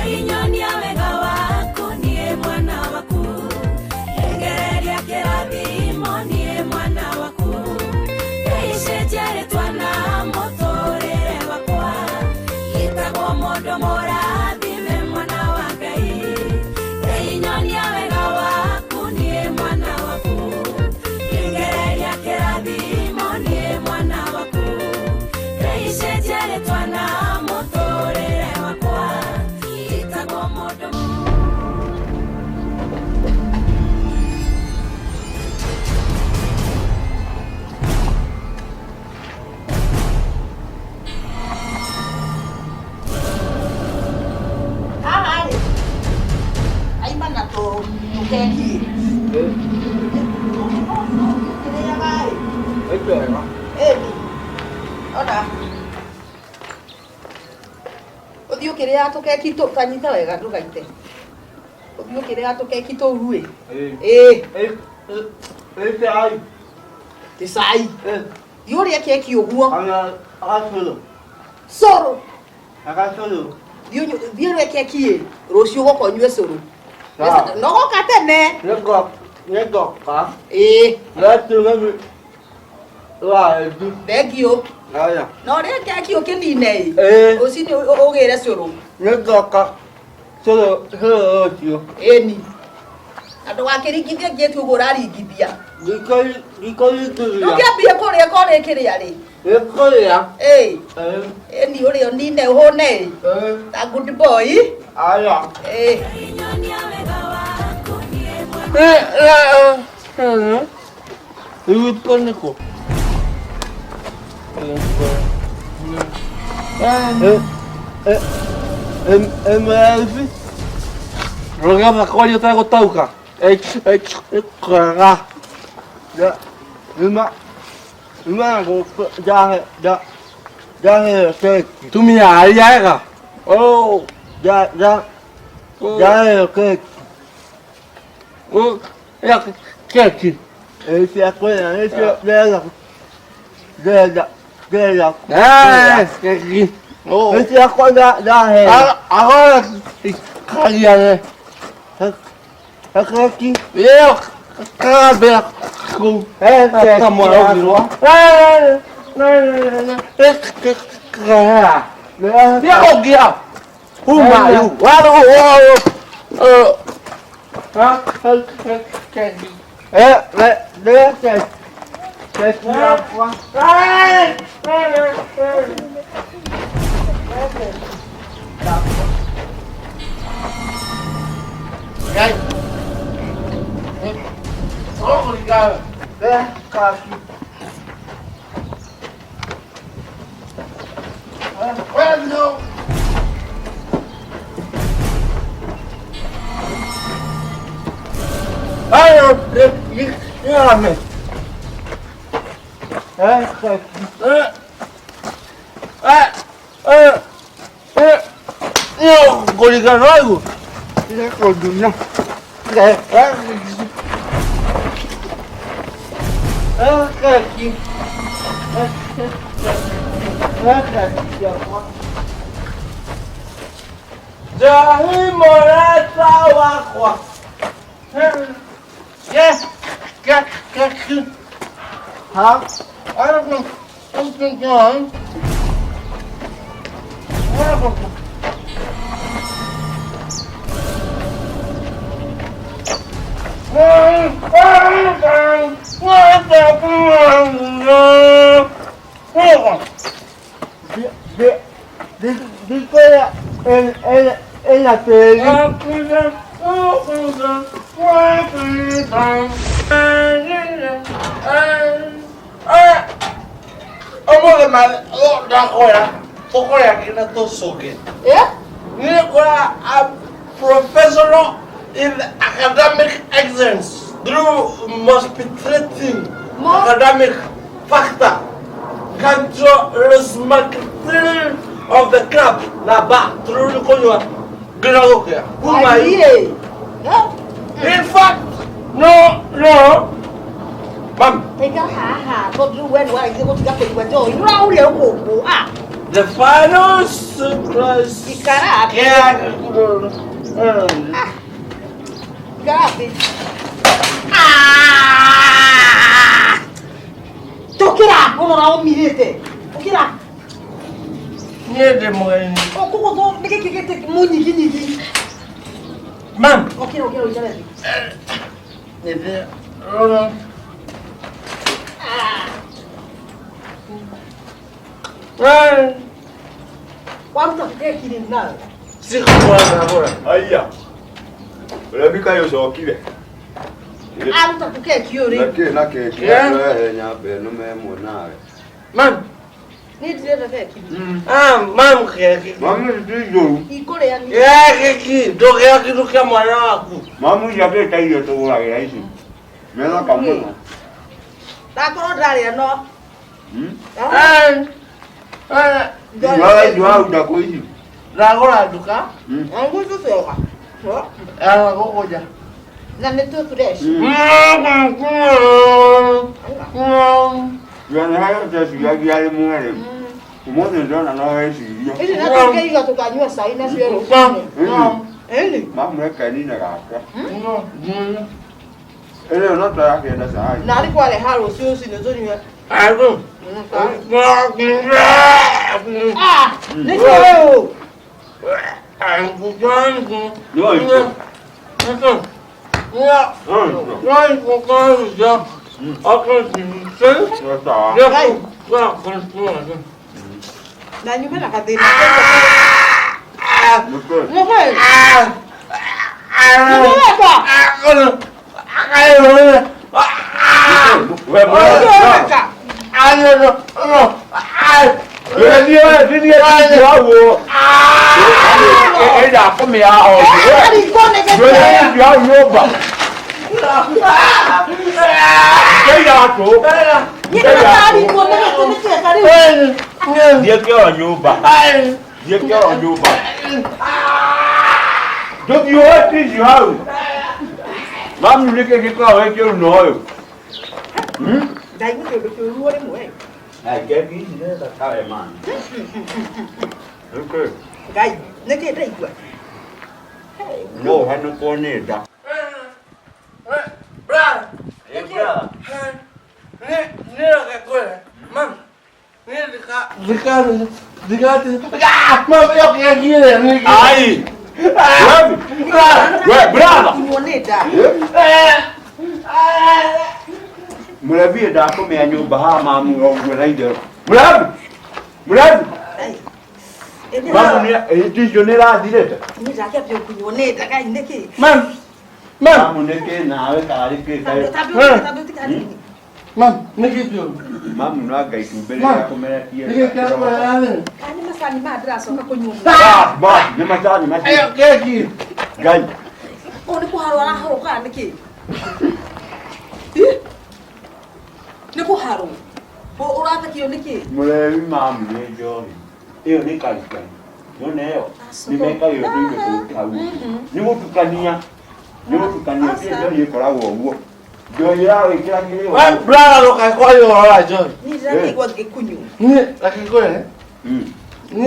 Ngai nyonia wega waku niĩ mwana waku, ndengereria kĩrathimo niĩ mwana waku, Ngai cenjia rĩtwa na mũtũrĩre wakwa, gĩtagwo mũndũ mũrathime mwana wa Ngai. Ngai nyonia wega waku niĩ mwana waku, ndengereria kĩrathimo niĩ mwana waku, Ngai cenjia rĩtwa na mũtũrĩre wakwa, gĩtagwo mũndũ. Haha rĩ, aima na tũkeki. Kĩrĩaga ĩ. Wega. Ĩni. Ona. Ũthiĩ ũkĩrĩaga tũkeki tũ tanyita wega ndũgaite. Ũthiĩ ũkĩrĩaga tũkeki tũu ĩ. Ĩ. Ĩ. Ti cai. Thiĩ ũrĩe keki ũguo. Agacũrũ. Cũrũ. Agacũrũ. Thiĩ ũrĩe keki ĩ. Rũciũ ũgoka ũnyue cũrũ. Sawa. No goka tene. Nĩngoka. Ĩ. Nĩtume wa edu. Thengiũ. Aya. Na ũrĩe keki ũkĩnine ĩ. Ĩ. Rũcinĩ ũgĩre cũrũ. Nĩngoka cũrũ cũrũ rũciũ. Ĩni. Na ndũgakĩringithie ngĩti ũguo ũraringithia. Ndikũringithia. Ndũngĩambie kũrĩa korĩa kĩrĩa rĩ. Nĩkũrĩa. Ĩ. Ĩni ũrĩe ũnine ũhũne ĩ. Ta good boy. Aya. Ĩ. Ngai nyonia wega waku niĩ mwana. Igũtwo nĩkũ? Ĩmwe Rũgama kwaria ũtegũtaũka. Kwaga. Ima ima gũkũ ndahe ndaheo keki. Tumia aria wega. Oh. Nda nda ndaheo keki. Oh. Ya keki. Ĩ cia kũrĩa nĩcio ndĩrenda ndĩrenda ndĩrenda. Eh, keki. Oh. Nĩ ciakwa ndaheo. Agora karia ne. Keki. Yo kabea ku. He keki Kamwana yakwa. Nĩakũngia. Who are you? What? Oh. Oh. Keki. Keki yakwa. Ngai. Obrigado. Kaki. Well, Ayo, ya me. Keki. Eh, eh, eh. Yo, goligano algo. Nĩkũndunya. Keki. Keki yakwa. Jahi morata wakwa. Yes, kek kek. Ha? I don't know. Something wrong. Ndikũrĩa ĩna tĩri. Ũmũthĩ ndakwĩra tũkũrĩa nginya tũcũke. Ĩ? Nĩngũra a professional in academic excellence through mospetrating academic factor control of the club na ba through kũnyua nginya gũkĩa. Kuma Ai, ĩ. In fact, no, no. Mam, Taiga haha tondũ rĩu we nĩwarĩkia gũtiga kũnyua njohi nĩũrahuria rũkũngũ. Ah. The final surprise. Ikara thĩ. Ikara thĩ. Ah! Tũkĩra ũrora ũmirĩte. Ũkĩra. Niĩ ndĩ mũgeni. Ũkũgũthwo nĩ gĩkĩ gĩtĩ mũnyiginyigi. Mam. Ũkĩra ũkĩra ũikare thĩ. Nĩ Waruta keki rĩ nawe. Sikũgũra. Aya. Ũremi kaĩ ũcokire. Aruta tũkeki ũyũ rĩ. Nakĩ na keki Yeah. rehe nyambe nũme ĩmwe nawe. Mam. Niĩ ndirenda keki. Ah, mam keki. Mamu ti njũru. Ikũrĩa niĩ. Keki, ndũgĩa kĩndũ kĩa mwana waku. Mamu icio ta irio tũgũragĩra ici. Nĩ thaka mũno. Ndakorwo ndarĩa no. Waga irio waruta kũ ici? Ndagũra nduka. Ngũcũcoka. Agũkũnja. Na nĩ tũ fresh. Ndeciragia rĩmwe rĩ. Ũmũthĩ ndona no weciria. Ici na tũngĩiga tũkanyua cai nacio rũcinĩ. Ĩni. Mamu reke nine gakwa. Ĩrĩ no tarakĩenda cai. Na arĩ kwareha rũciũ rũcinĩ tũnyue. Ah, nĩ kĩĩ? No icio. No sawa. Na nyume na gathĩna. Nĩkĩ? Nĩkĩ? Nĩweka. We mwana. Nĩweka. Arĩkwo nĩ gĩtĩ. Niĩ ndĩraringwo nĩ gĩtĩ nĩ kĩega rĩu. Mamu nĩkĩ gĩkoragwo gĩ kĩũru na ũyũ? Ndaigua kĩũndũ kĩũru o rĩmwe. Keki ici nĩ thaka we man. Nĩkĩ? Ngai, nĩkĩ ndaigua? No ũhenũkwo nĩ nda. Ai! We, brother! Kunywo nĩ nda. Mũrebi ndakũmĩa nyũmba haha mamu ũguo na itherũ. Mũrebi! Mũrebi! Ĩndĩ Mamu nĩ tissue nĩ ĩrathirĩte. niĩ ndakĩambia kũnyuo nĩ nda Ngai nĩkĩ? Mamu nĩkĩ nawe karĩ kĩ kaĩ. Tambi ũtige, tambi ũtige hanini. Mamu no anga itumbĩ rĩrĩa akũmeretie. Kana nĩ macani maya ndĩracoka kũnyua mũno. Bas, bas, nĩ macani macio. Ngai. Ũũ nĩ kũharwo araharwo kana nĩkĩ? Ih! Nĩ kũharwo. Ũrathekio nĩkĩ? Mũrebi mamu nĩ njohi. Ĩyo nĩ karikari. Nĩwona ĩyo? Nĩ mekagĩrwo tũindo tũu hau. Nĩ gũtukania. Nĩ gũtukania ti njohi ĩkoragwo ũguo. Njohi yawĩkĩra kĩrĩa. Niĩ ndĩrakĩigua ngĩkunywo.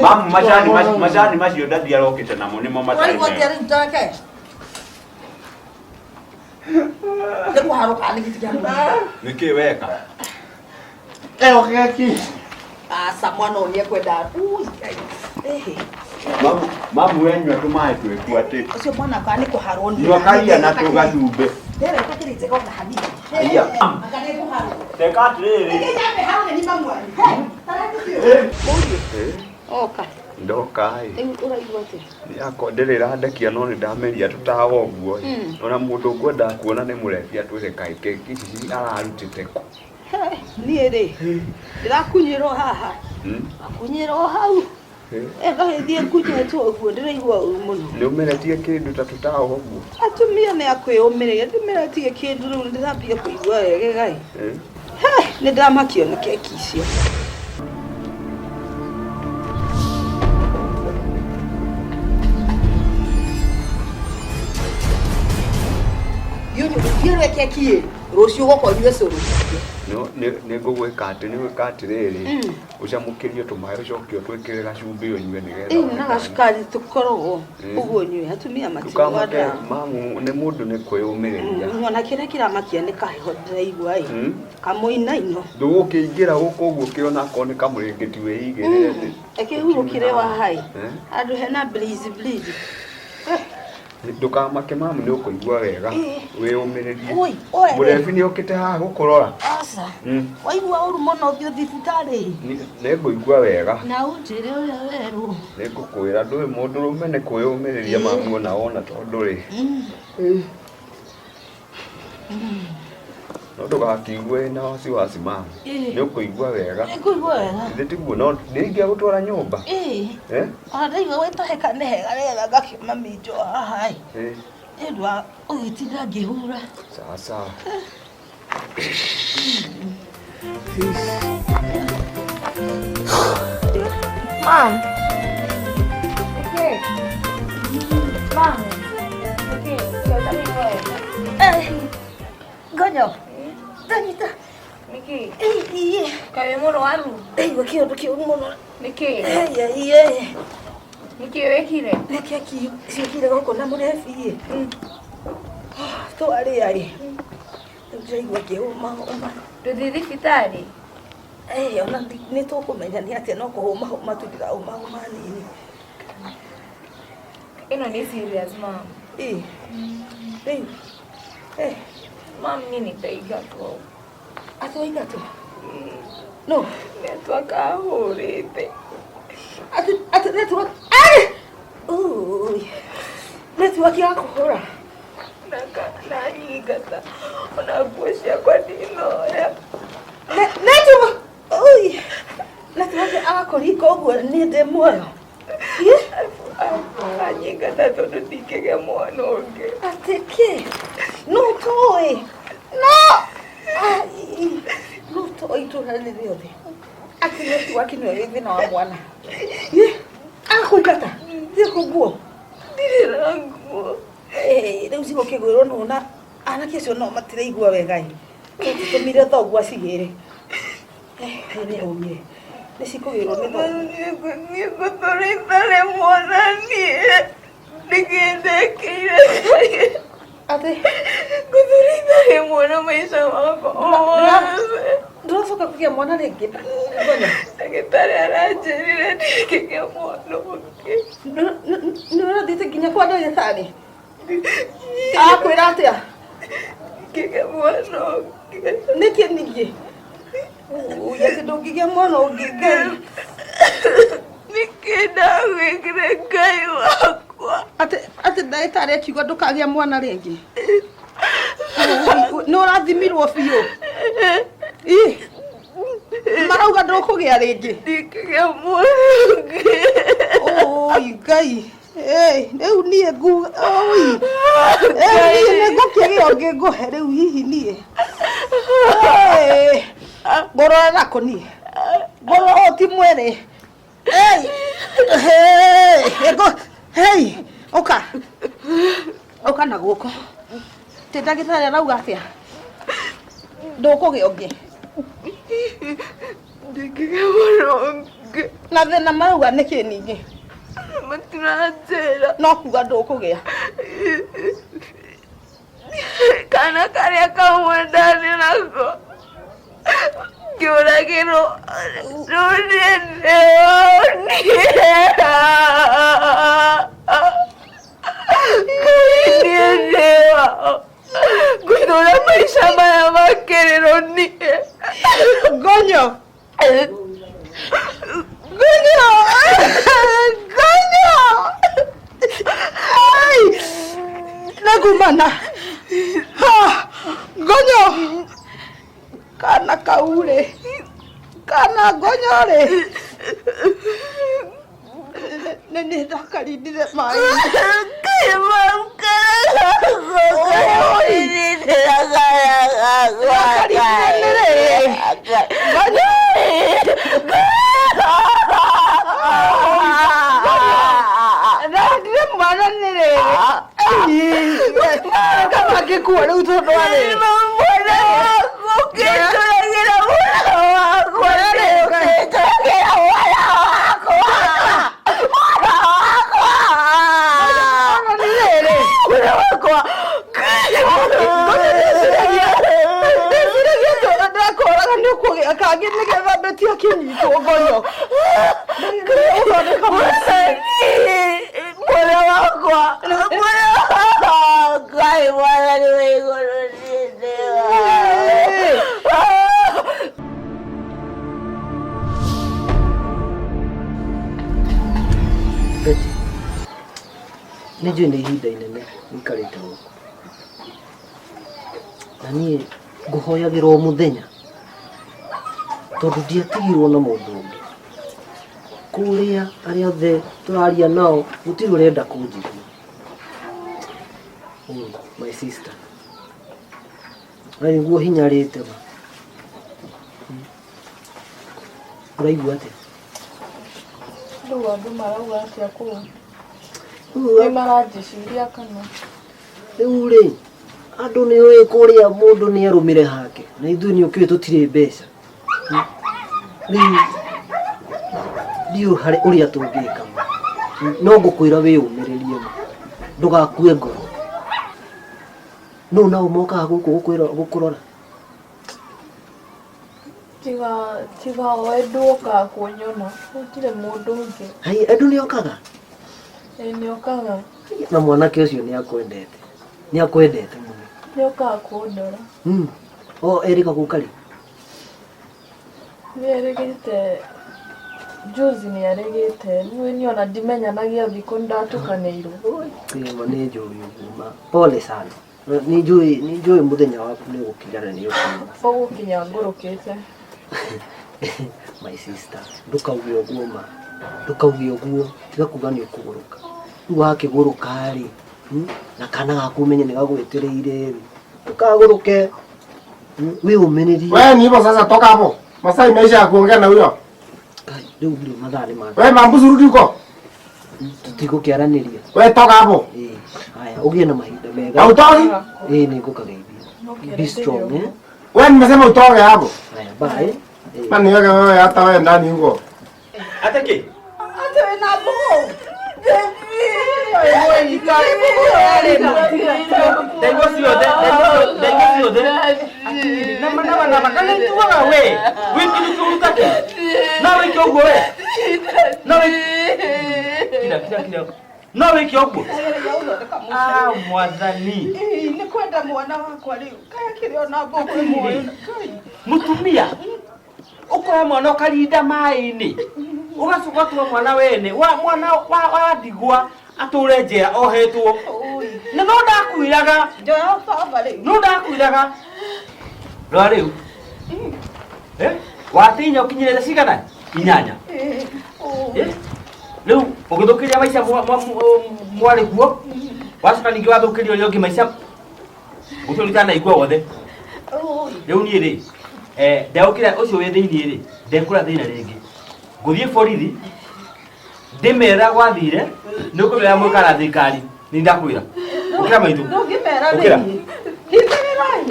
Mamu macani macio macani macio ndathi arokĩte namo nĩmo matarĩ Warigwo atĩa mega. rĩu tareke? Nĩ kũharwo kana nĩ gĩtĩ kĩa mũthia? Nĩkĩ weka? Aca mwana ũyũ nĩekwenda. Ui, Ngai. Ĩhĩ. Mamu mamu wenyua tũmaĩ twĩku atĩ. Ũcio mwana kana nĩ kũharwo nĩ. Nyua karia na tũgacumbĩ. Rĩera ĩtakĩrĩ njega ona hanini. Aya. Anga nĩ kũharwo. Teka atĩrĩrĩ. Nĩkĩ nyambe hau nĩ mamu wanyu? He, tareke biũ. Oka. Ndoka ĩ. Rĩu ũraigua atĩa? Yakwa ndĩrĩ ĩrandekia no nĩ ndameria tũtawa ũguo ĩ. Ona mũndũ ũngwendaga kuona nĩ mũrebi atwĩre kaĩ keki ici ararutĩte kũ. He, niĩ rĩ ndĩrakunyĩrwo haha akunyĩrwo hau ĩgagĩthiĩ ngunyĩtwo ũguo ndĩraigua ũru mũno. Nĩ ũmeretie kĩndũ ta tũtawa ũguo? Atumia nĩ akwĩyũmĩrĩria ndĩmeretie kĩndũ rĩu ndĩrambia kũigua wega gai. He, nĩ ndamakio nĩ keki icio. Thiĩ ũrĩe keki ĩ. Rũciũ ũgoka ũnyue cũrũ. No nĩ ngũgwĩka atĩ nĩ gwĩka atĩrĩrĩ, ũcamũkĩrie tũmaĩ ũcoke ũtwĩkĩre gacumbĩ ũnyue nĩgetha Ĩĩ wone na kana- gacukari tũkoragwo Mm. ũguo nyue atumia matinyuaga Ndũkamake ndawa. mamu nĩ mũndũ nĩ kwĩyũmĩrĩria. Ona kĩrĩa kĩramakia nĩ kaheho ndĩraigua ĩ Mm. kamũinaino. Ndũgũkĩingĩra gũkũ ũguo ũkĩona akorwo nĩ kamũrĩngĩti wĩigĩrĩre thĩ. Ĩkĩhurũkire wa hai Eh? handũ hena breeze breeze. Ndũkamake mamu nĩ ũkũigua wega. Ĩĩ. Wĩyũmĩrĩrie. Oi, oe. Mũrebi nĩ okĩte haha gũkũrora. Aca. Mm. Waigua ũru mũno ũthiĩ thibitarĩ. Nĩ ngũigua wega. Na ũnjĩre ũrĩa werwo. Nĩ ngũkwĩra ndũĩ mũndũrũme nĩ kwĩyũmĩrĩria mamu ona wona tondũ rĩ. No ndũgakiigue wĩna wasiwasi mamu. Ĩĩ. Nĩ ũkũigua wega. Nĩngũigua wega. Githĩ tiguo no nĩ ingĩagũtwara nyũmba. Ĩĩ. Eh? Ona ndaigua gwĩtahĩka nĩ hega nĩgetha ngakiuma minjo haha ĩ. Eh. Nĩ ũndũ wa ũgĩtinda ngĩhura. Sawa sawa. Mom. Okay. Mom. Okay, so tell me what. Gonyo. Ndanyita. Niki, Ĩĩ. kaĩ mũrwaru? Ndaigua kĩũndũ kĩũru mũno. Niki, Ĩĩ. niki wĩkire? Nĩkĩ ciũkire gũkũ na mũrebi ĩ. Twarĩa ĩ. Rĩu ndĩraigua ngĩhũma hũma. Ndũthiĩ thibitarĩ? Ĩĩ ona nĩ tũkũmenya nĩ atĩa no kũhũma hũma tu ndĩrahũma hũma nini. Ĩno nĩ serious mom. Ĩĩ. Rĩu. Eh, Mom, niĩ nĩndaingatwo. atĩ waingatwo? No. Network ahũrĩte. Atĩ atĩ network. Ai! Ui. Network ya kũhũra. Na nyingata. Ona nguo ciakwa ndinoya. Network. Ui. Network agakũringa ũguo niĩ ndĩ muoyo. Ĩ? Anyingata tondũ ndingĩgĩa mwana ũngĩ. Atĩ kĩ? No tũĩ. No! Ai. No tũĩ itũũra rĩrĩ rĩothe. Atĩ network nĩyo ĩ thĩna wa mwana. Ĩ? Agakũingata. Thiĩ kũ nguo. Ndirĩ na nguo. Ĩ, rĩu cigũkĩgwĩrwo nũ na anake acio no matiraigua wega ĩ. Tũtũmire thoguo acigĩre. Nĩ ũmire. Nĩ cikũgĩrwo nĩ thoguo. Niĩ ngũtũra itarĩ mwana niĩ. Nĩkĩ ndekĩire Ngai? Atĩ Ngũtũra itarĩ mwana maica makwa mothe. ndũracoka kũgĩa mwana rĩngĩ. Ngonya. Ndagĩtarĩ aranjĩrire ndingĩgĩa mwana ũngĩ. Nĩ ũrathiĩte nginya kwa ndagĩtarĩ? Akwĩra atĩa? Ndingĩgĩa mwana ũngĩ. Nĩkĩ ningĩ? Ui, atĩ ndũngĩgĩa mwana ũngĩ Ngai. Nĩkĩ ndagwĩkire Ngai wakwa? Atĩ atĩ ndagĩtarĩ akiuga ndũkagĩa mwana rĩngĩ. Nĩ ũrathimirwo biũ. Ĩ, marauga ndũkũgĩa rĩngĩ. Ndingĩgĩa mwana ũngĩ. Oi Ngai. Ĩ, rĩu niĩ ngu oi. Rĩu niĩ nĩ ngũkĩgĩa ũngĩ ngũhe rĩu hihi niĩ. Ĩ, ngũrora nakũ niĩ. Ngũrora ũyũ ti mwĩrĩ. Ĩ, hĩ, ngũ hei, ũka. Ũka na gũkũ. Tĩ ndagĩtarĩ arauga atĩa? Ndũkũgĩa ũngĩ. Ndingĩgĩa mwana ũngĩ. Na thĩna marauga nĩkĩ ningĩ? Matiranjĩra. No kuga ndũkũgĩa. Kana karĩa kamwe ndarĩ nako ngĩũragĩrwo rĩu niĩ ndĩonire. Ngai niĩ ndĩwao. Ngũtũra maica maya ma kĩrĩro niĩ. Gonyo. Gonyo. Gonyo. Ai. Nagumana. Ha. Gonyo. Kana kaure. Kana gonyo rĩ. Nĩ nĩ ndakarindire maĩ. Ndakarindire nĩ rĩ. Gonyo. Ndandire mwana nĩ rĩrĩ. Kama angĩkua rĩu tondũ wa rĩrĩ. Ũkĩnjũragĩra mwana wakwa nĩ ũkĩnjũragĩra mwana wakwa. Mwana wakwa. Mwana wakwa. Ndeciragia ndakoraga nĩ ũkũgĩa kangĩ nĩgetha Beti akĩnyitwo ngonyo. Ũthondeka mũciĩ. Mwana wakwa. Mwana wakwa. Ngai mwathani wa igũrũ nĩ Betty, nĩ njũĩ nĩ ihinda inene ũikarĩte gũkũ na niĩ ngũhoyagĩra o mũthenya tondũ ndiatigirwo na mũndũ ũngĩ kũrĩa arĩa othe tũraria nao gũtirĩ ũrenda kũnjigua. Oh, my sister, we nĩguo hinyarĩte ma. Ũraigua atĩa? Rĩu andũ marauga atĩa kũu? Rĩu Nĩ maranjĩciria kana? Rĩu rĩ, andũ nĩ ũĩ kũrĩa mũndũ nĩ arũmĩre hake na ithuĩ nĩ ũkĩũĩ tũtirĩ mbeca. Rĩu ndiũĩ harĩ ũrĩa tũngĩka ma. No ngũkwĩra wĩyũmĩrĩrie ma, ndũgakue ngoro. Nũ nao mokaga gũkũ gũkwĩra gũkũrora? Tiga tiga o Edu okaga kũnyona, gũtirĩ mũndũ ũngĩ. Hai, Edu nĩ okaga? Ĩĩ nĩ okaga. Na mwanake ũcio nĩ akwendete. Nĩ akwendete mũno. Nĩ okaga kũndora. O erĩga gũka rĩ? Nĩ erĩgĩte juzi nĩ arĩgĩte. Niĩ niĩ ona ndimenyanagia thikũ nĩndatukanĩirwo. Ĩĩ ma nĩ njũĩ ũguo ma. Pole sana. Nĩ njũĩ nĩ njũĩ mũthenya waku nĩ ũgũkinya na nĩ ũkiuma. Ũgũkinya ngũrũkĩte. My sister, ndũkauge ũguo ma. Ndũkauge ũguo, tiga kuga nĩ ũkũgũrũka. Rĩu wakĩgũrũka rĩ, na kana gaku ũmenye nĩ gagwetereire rĩ, ndũkagũrũke. Wĩyũmĩrĩrie. Wewe ni hivyo sasa, toka hapo. Masaa imeisha ya kuongea na huyo. Kai, rĩu rĩ mathaa nĩ ma. Wewe mambuzi, rudi huko. Tũtigũkĩaranĩria. Wewe toka hapo. Ĩĩ, haya, ũgĩe na mahinda mega. Hautoki? Ĩĩ, nĩ ngũkageithia. Be strong, eh? Wewe nimesema utoke hapo. Haya, bye. Na niweke wewe hata wewe ndani huko. Ateke. Atĩ wĩna mbũgũ? Ndaigua ciothe, ndaigua ciothe. Nama nama nama kana ituaga we. Wĩ kĩndũ kĩũru ta kĩ? No wĩke ũguo we. No wĩke. Kira kira kira. No wĩke ũguo. Ah, mwathani. Ĩĩ, nĩ kwenda mwana wakwa rĩu. Kaĩ akĩrĩ ona mbũgũ ĩmwe. Mũtumia ũkoya mwana ũkarinda maĩ-inĩ ũgacoka ũgatũma mwana wene wa mwana wa wa ndigwa atũre njera ohetwo na no ndakwĩraga. Njoya baba rĩu. No ndakwĩraga rora rĩu eh watinya ũkinyĩrĩte cigana inyanya. Eh? Rĩu ũgĩthũkĩria maica mwarĩ guo wacoka ningĩ wathũkĩria ũrĩa ũngĩ maica gũtirĩ ũtanaigua wothe. Rĩu niĩ rĩ ndegũkĩra ũcio wĩ thĩiniĩ rĩ ndekũra thĩna rĩngĩ ngũthiĩ borithi ndĩmera gwathire nĩ ũkũmera mwĩka na thirikari nĩ ndakwĩra ũkĩra maitũ. Ndũngĩmera Ũkĩra. nĩkĩ? Hithĩrĩrai.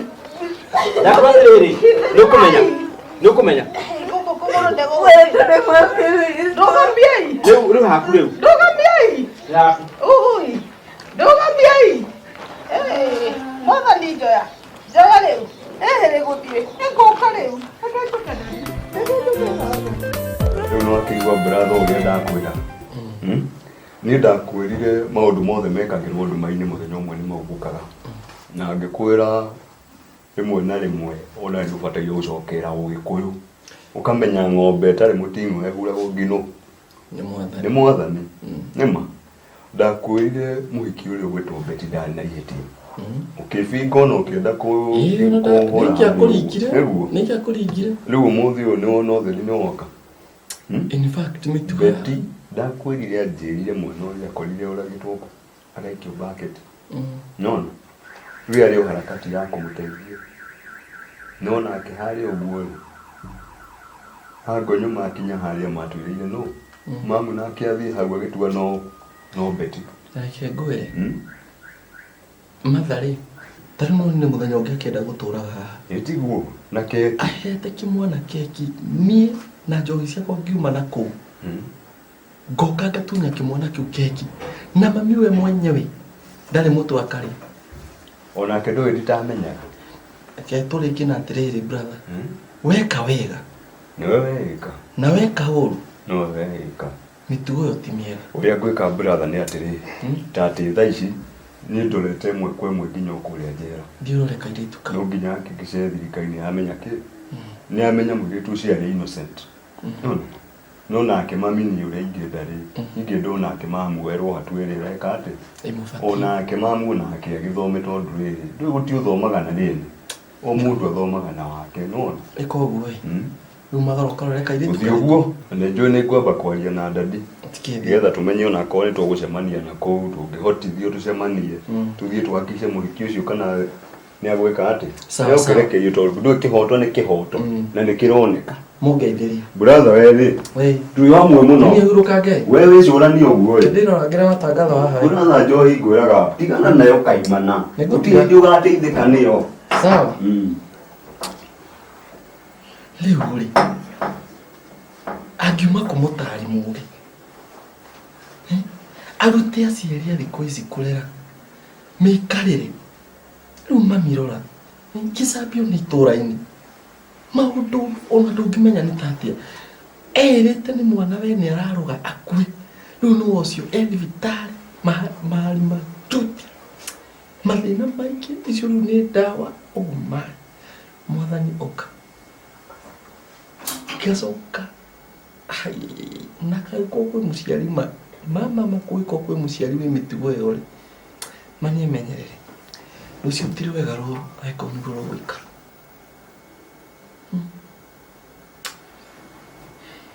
Ndakwĩra atĩrĩrĩ nĩ ũkũmenya nĩ ũkũmenya. Gũkũ kũgũrũ ndegũgũthiĩ. Ndũgamiai. Rĩu rĩu haku rĩu. Ndũgamiai. Haku. Ui. Ndũgamiai. Eh, mwathani njoya. Njoya rĩu. Ĩhĩ rĩgũthiĩ. Nĩngũka rĩu. Reke njũke na niĩ. Reke njũke na niĩ. Rĩu nĩ wakĩigua brother ũrĩa ndakwĩra. Niĩ ndakwĩrire maũndũ mothe mekagĩrwo nduma-inĩ mũthenya ũmwe nĩ maumbũkaga. Na ngĩkwĩra rĩmwe na rĩmwe ona nĩ ũbataire gũcokera ũgĩkũyũ. Ũkamenya ng'ombe ĩtarĩ mũting'o ĩhuragwo nginũ. Nĩ mwathani. Nĩ mwathani. Nĩ ma. Ndakwĩrire mũhiki ũrĩa ũgwĩtwo Betty ndarĩ na ihĩtia. Ũkĩbinga ona ũkĩenda kũhũra. Nĩkĩakũringire. Nĩguo. Nĩkĩakũringire. Rĩu ũmũthĩ ũyũ nĩ wona ũtheri nĩ woka. In fact, mĩtugo. Betty ndakwĩrire anjĩrire mwana ũrĩa akorire ũragĩtwo kũ agaikio bucket. Nona rĩu arĩ o harakati ya kũmũteithia. No nake harĩa ũguo rĩ hangonyo makinya harĩa matuĩrĩire no mamu nake athiĩ hau agĩtua no no Betty. Reke ngwĩre. Matha rĩ, Ta rĩu no nĩ mũthenya ũngĩ akĩenda gũtũraga haha. Ĩ tiguo na keki. Ahete kĩmwana keki niĩ na njohi ciakwa ngiuma na kũu. Ngoka ngatunya kĩmwana kĩu keki na mami we mwenyewe ndarĩ mũtũ akarĩa. Onake ndũĩ nditamenyaga. Reke tũrĩkie na atĩrĩrĩ brother. Weka wega. Nĩwe weka. Na weka ũru. Nĩwe weka. Mĩtugo ĩyo ti mĩega. Ũrĩa ngwĩka brother nĩ atĩrĩrĩ, ta atĩ thaa ici niĩ ndorete ĩmwe kwa ĩmwe nginya o kũrĩa njera. Thiĩ ũrore kairĩtu kau. No nginya hakikishe thirikari nĩ yamenya kĩ, nĩ yamenya mũirĩtu ũcio arĩ innocent. Nĩwona? No nake mami niĩ ũrĩa ingĩenda rĩ, ingĩenda onake mamu erwo hatua ĩrĩa ĩreka atĩ, onake mamu onake agĩthome tondũ rĩrĩ, ndũĩ gũtirĩ ũthomaga na rĩrĩ, o mũndũ athomaga na wake, nĩwona? Ĩka ũguo ĩ. Rĩu magara ũkarore kairĩtu Gũthiĩ ũguo, na nĩ njũĩ nĩ ngwamba kwaria na dadi nĩgetha tũmenye onakorwo nĩ tũgũcemania na kũu, tũngĩhotithio tũcemanie, tũthiĩ tũhakice mũhiki ũcio kana nĩ agwĩka atĩ, Sawa, sawa. nĩũkĩrekerio tondũ ndũĩ kĩhoto nĩ kĩhoto na nĩ kĩroneka. Mũngeithĩrie. Brother we rĩ, ndwĩ wa muoyo mũno. Niĩ hurũkange. We wĩcũranie ũguo ĩ. Ndĩrorangĩra matangatho haha. ĩ. Brother njohi ngwĩraga tigana nayo kaimana. Gũtirĩ hĩndĩ ũgateithĩka nĩyo. Sawa. Rĩu rĩ, angiuma kũ mũtari mũgĩ? Arute aciari a thikũ ici kũrera mĩikarĩre. Rĩu mami rora, ngĩcambio nĩ itũra-inĩ. Maũndũ ona ndũngĩmenya nĩ ta atĩa. Erĩte nĩ mwana we nĩ ararũga akue. Rĩu nĩ ũcio e thibitarĩ marima tuti. Mathĩna maingĩ icio rĩu nĩ ndawa oh my. Mwathani oka. Ngacoka na kangĩkorwo kwĩ mũciari ma mama ma kũngĩkorwo kwĩ mũciari wĩ mĩtugo ĩyo rĩ, ma nĩemenyerere. Rũciũ ti rwega rũru angĩkorwo nĩguo rũgũikara.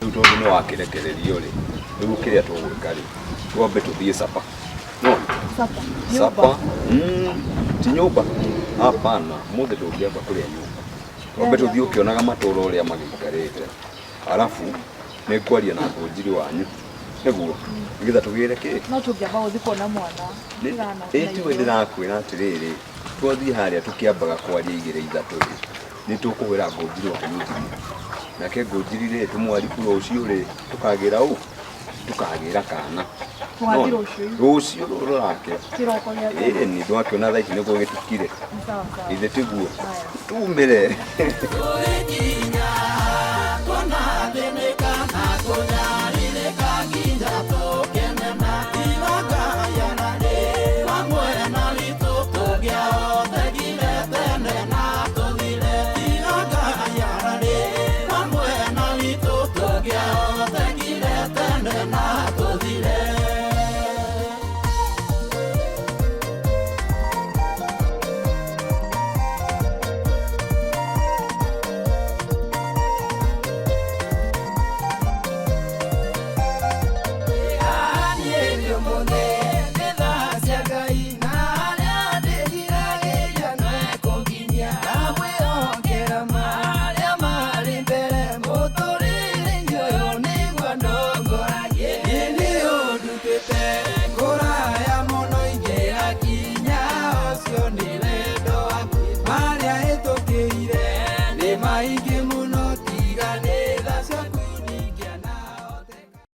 Rĩu tondũ nĩ wakĩrekererio rĩ, rĩu kĩrĩa tũgwĩka rĩ, twambe tũthiĩ sapa. Nĩwona? Sapa. Ti nyũmba. Hapana, ũmũthĩ ndũngĩamba kũrĩa nyũmba. Twambe tũthiĩ ũkĩonaga matũra ũrĩa magĩikarĩte. Arabu nĩ ngwaria na ngũnjiri wanyu. Nĩguo, nĩgetha tũgĩre kĩ? No tũngĩamba gũthiĩ kuona mwana. Ĩ tiwe ndĩrakwĩra atĩrĩrĩ, twathiĩ harĩa tũkĩambaga kwaria igĩrĩ ithatũ rĩ, nĩ tũkũhũra ngũnjiri wanyu thimũ. Nake ngũnjiri rĩ, tũmwaribu rũciũ rĩ, tũkagĩra ũ? Tũkagĩra kana. Tũgathiĩ rũciũ. Rũciũ rũrũ rũrakĩra. Kĩroko gĩa tene. Ĩ nĩ ndwakĩona thaa ici nĩguo gĩtukire. Sawa sawa. Ithe tiguo. Tumĩre. Thank you.